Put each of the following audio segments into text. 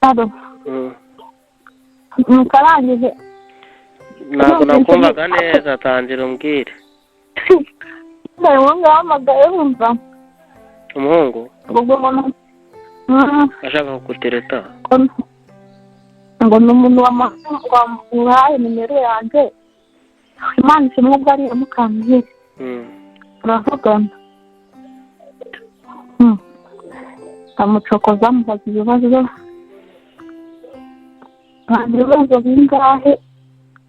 Alo. Nuko arangije. Ntabwo nakumvaga neza, tangira umbwire. Umuhungu yahamagaye wumva. Umuhungu? Ubwo umuntu ashaka kugutereta. Ngo ni umuntu wamuhaye nimero yanjye. Imana ishimwe ubwo ari Mukamire. Turavugana. Amucokoza amubaza ibibazo. Ibibazo bingahe?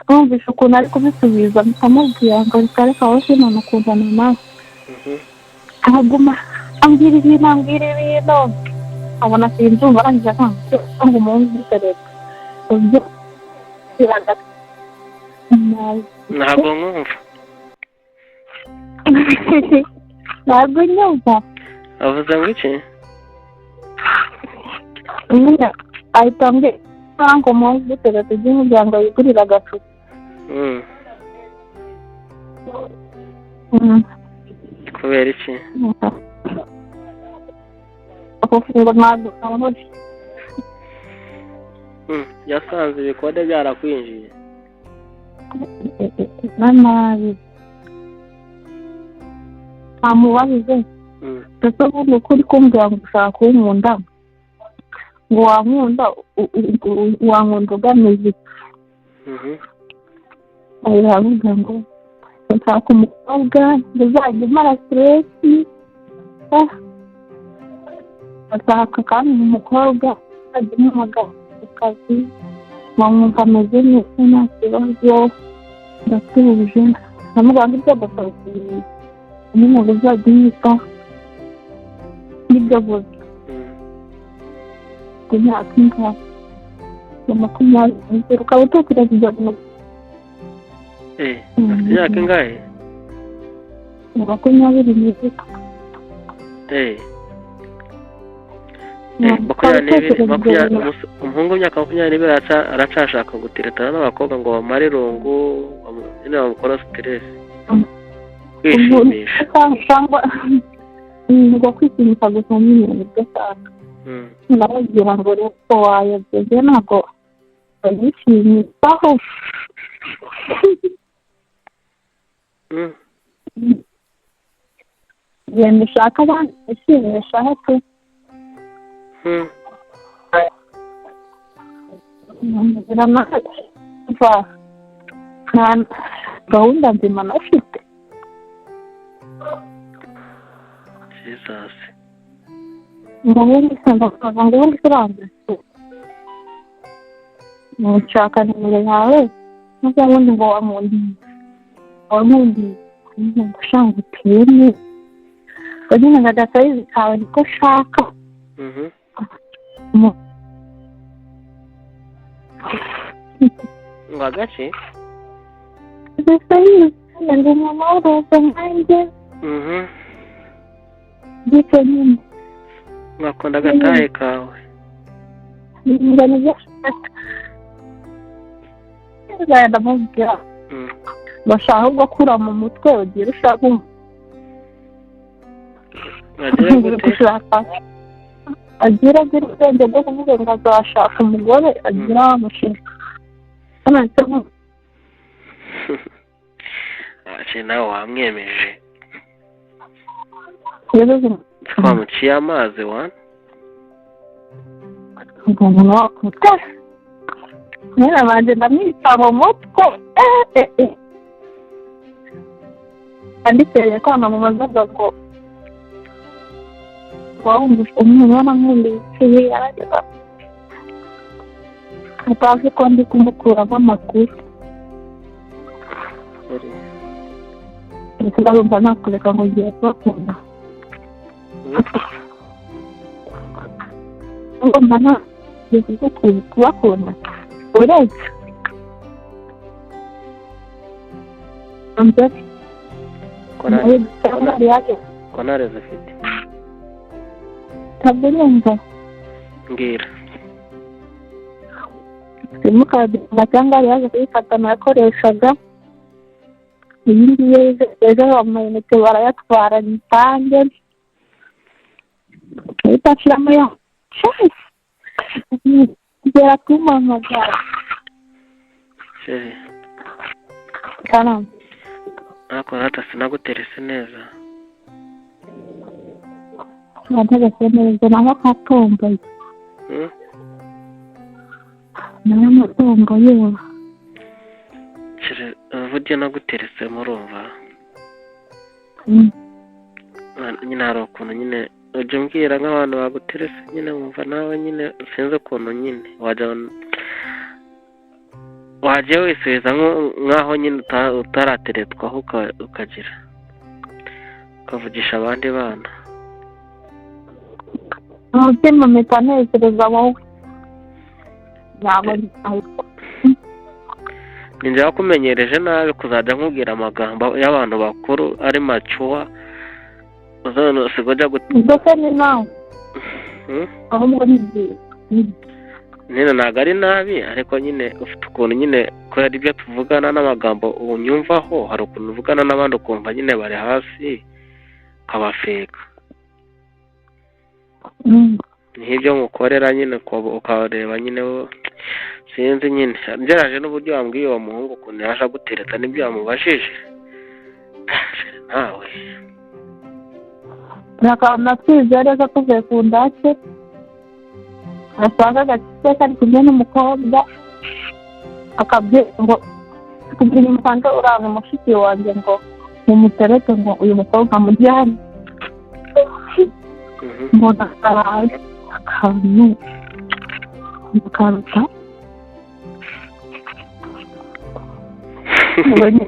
Twumvise ukuntu ari kubisubiza, amubwira ngo reka reka wowe sinone ukundana nawe. Ahaguma ambwira ibintu ambwira ibintu. Abona sinzumva arangije akanga ngo umuhungu utereta. Ubyo ntabwo nkumva. Ntabwo nyumva. Avuze ngo iki? Nyine ahita ambwira ngo umuhungu utereta ujye umubwira ngo yigurire agacupa. Kubera iki? Ngo ntabwo nabona. Yasanze ibikode byarakwinjiye. Nabi. Amubajije. Ndetse ubundi ukuri kumbwira ngo ushaka kunkunda. Ngo wankunda wankunda ugamije iki? Aravuga ngo nshaka umukobwa uzajya umara stress. Ashaka kandi umukobwa uzajya umuhamagara ku kazi nkamwumva ameze neza nta kibazo ndatuje. Ndamubwira ngo ibyo gusa n'umuntu uzajya unyitaho nibyo gusa. Ku myaka ingahe? 20 ukaba utekereza ibyo bintu. Afite imyaka ingahe? 22. Umuhungu w'imyaka 22 aracashaka guteretana n'abakobwa ngo bamare irungu, nyine bamukora stress. Kwishimisha. Cyangwa ngo kwishimisha gusa nyine nibyo ashaka. Ndababwira ngo rero wayobye ntabwo bayishimishaho. Genda ushaka abandi bishimishaho pe. Nta gahunda nzima nafite. Jesus. Ubundi ndavuga ngo ubundi turanze. Nshaka nimero yawe n'ubundi ngo wankundiye. Wankundiye ngo ushaka uteye neza. Nyine ngo agasayizi kawe niko nshaka. Ngo agace? Agasayizi ngo umuntu wese nkanjye. Gutyo nyine. Ngakunda agatahe kawe. Ngo nibyo ashaka. Ndamubwira. Bashaka ahubwo kura mu mutwe ugira ushaka gushaka. Agira ubwenge bwo kuvuga ngo azashaka umugore agira amushinga. Nawe wamwemeje. Twamuciye amazi wa? Nyine banjye ndamwita mu mutwe. Anditeye kwamamaza ngo umuntu w'amahumbi yarageza atazi ko ndi kumukuramo amakuru. Ndetse ndumva nakureka ngo ngiye kubakunda. Ndumva nagiye kubakunda. Uretse ko ntarezo ufite. Ntabwo nyumva. Mbwira. Simukadi cyangwa yaje kuyifata nakoreshaga. Iyi ngiyi ejo amayinite barayatwara nyitange. Ahita ashyiramo ya. Ntazongera kumpamagara. Chéri. Karame. Ariko rata sinaguterese neza. Ntaterese neza naho katomboye. Naho natomboye. Chéri, uburyo naguterese murumva. Nyine hari ukuntu nyine ujya umbwira nk'abantu baguterese nyine wumva nawe nyine sinzi ukuntu nyine wajya wisubiza nk'aho nyine utarateretwaho ukagira ukavugisha abandi bana. Umutima mpita ntekereza wowe. Ninjye wakumenyereje nabi kuzajya nkubwira amagambo y'abantu bakuru ari macuwa. Ndetse ni nawe ahubwo ni byiza. Nyine ntabwo ari nabi ariko nyine ufite ukuntu nyine kubera ibyo tuvugana n'amagambo unyumvaho hari ukuntu uvugana n'abandi ukumva nyine bari hasi ukabafeka. Nk'ibyo nkukorera nyine ukareba nyine sinzi nyine ngeraje n'uburyo wambwiye uwo muhungu ukuntu yaje agutereta n'ibyo wamubajije nawe. Natwize neza tuvuye ku ndake asanga agakipe kari kumwe n'umukobwa akabwira ngo kugira umusange uraza mushiki wanjye ngo mumuterete ngo uyu mukobwa amujyane. Mbona akantu karuta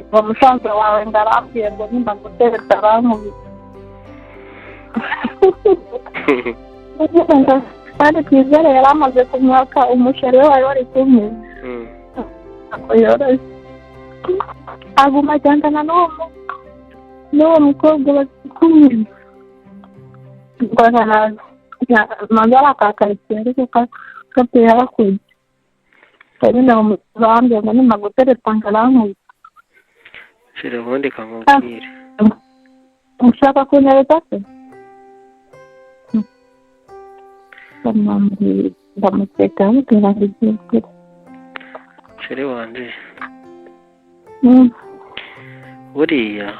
ngo musanze wawe ngo arambwiye ngo nimba nguterete arankubita. Kandi Twizere yari amaze kumwaka umusheri we wari wari kumwe. Yoroshye aguma agendana n'uwo mukobwa bari kumwe. Manza ari akakaritsiye ariko kateye hakurya. Nyine bambwiye ngo nimba gutereta ngo arankubita. Chéri ubundi kamubwire. Ushaka kunyereka se? Ndamuseka amubwira ngo igiye kure. Chéri wanjye. Buriya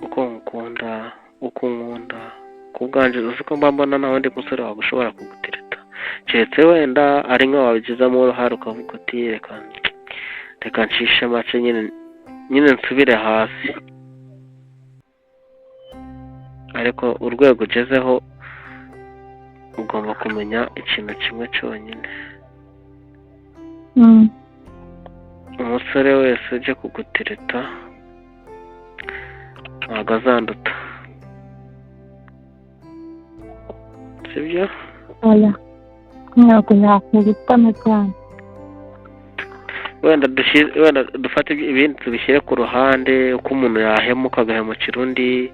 uko nkukunda uko nkunda ku bwanjye uzi ko mba mbona nta wundi musore wagushobora kugutereta keretse wenda ari nka wabigizemo uruhare ukavuga uti reka ncishe make nyine nsubire hasi. Ariko urwego ugezeho ugomba kumenya ikintu kimwe cyonyine. Umusore wese uje kugutereta ntabwo azanduta, sibyo? Oya, ntabwo yakubitana cyane. Wenda dufate ibindi tubishyire ku ruhande, uko umuntu yahemuka agahemukira undi,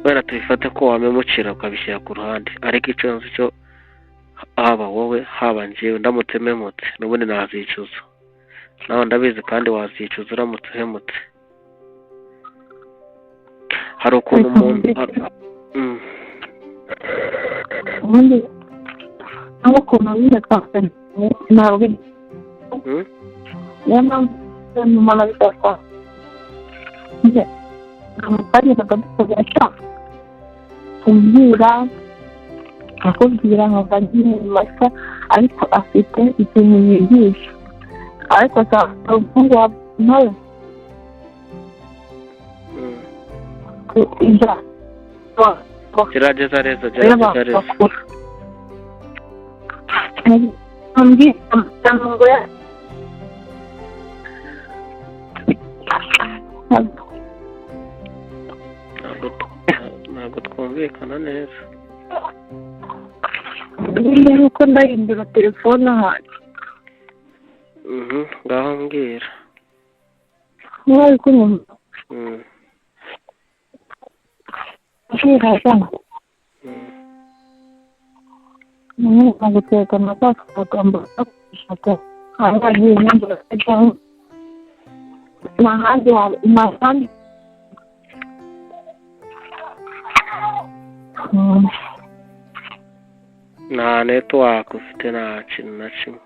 wenda tubifate ko wamemukira ukabishyira ku ruhande, ariko icyo nzi cyo haba wowe haba njyewe ndamutse memutse n'ubundi nazicuza, nawe ndabizi kandi wazicuza uramutse uhemutse. Hari ukuntu umuntu ubundi aho ukuntu nyine twakanye ntabwo niyo mpamvu umuntu abishaka twageraga dukoresha kumbwira akubwira nkumva nyine mashya ariko afite ikintu yigisha ariko umuhungu wa nawe gerageza reza gerageza reza ntabwo twumvikana neza. Nuko ndahindura telefone ahari. Ngaho mbwira. Niba uri kunyumva. Guteka amagambo ahandi. Nta network ufite, nta kintu na kimwe.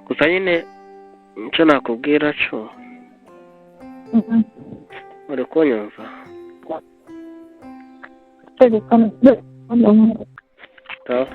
Gusa nyine icyo nakubwira cyo, uri kunyumva? Reka. Sawa.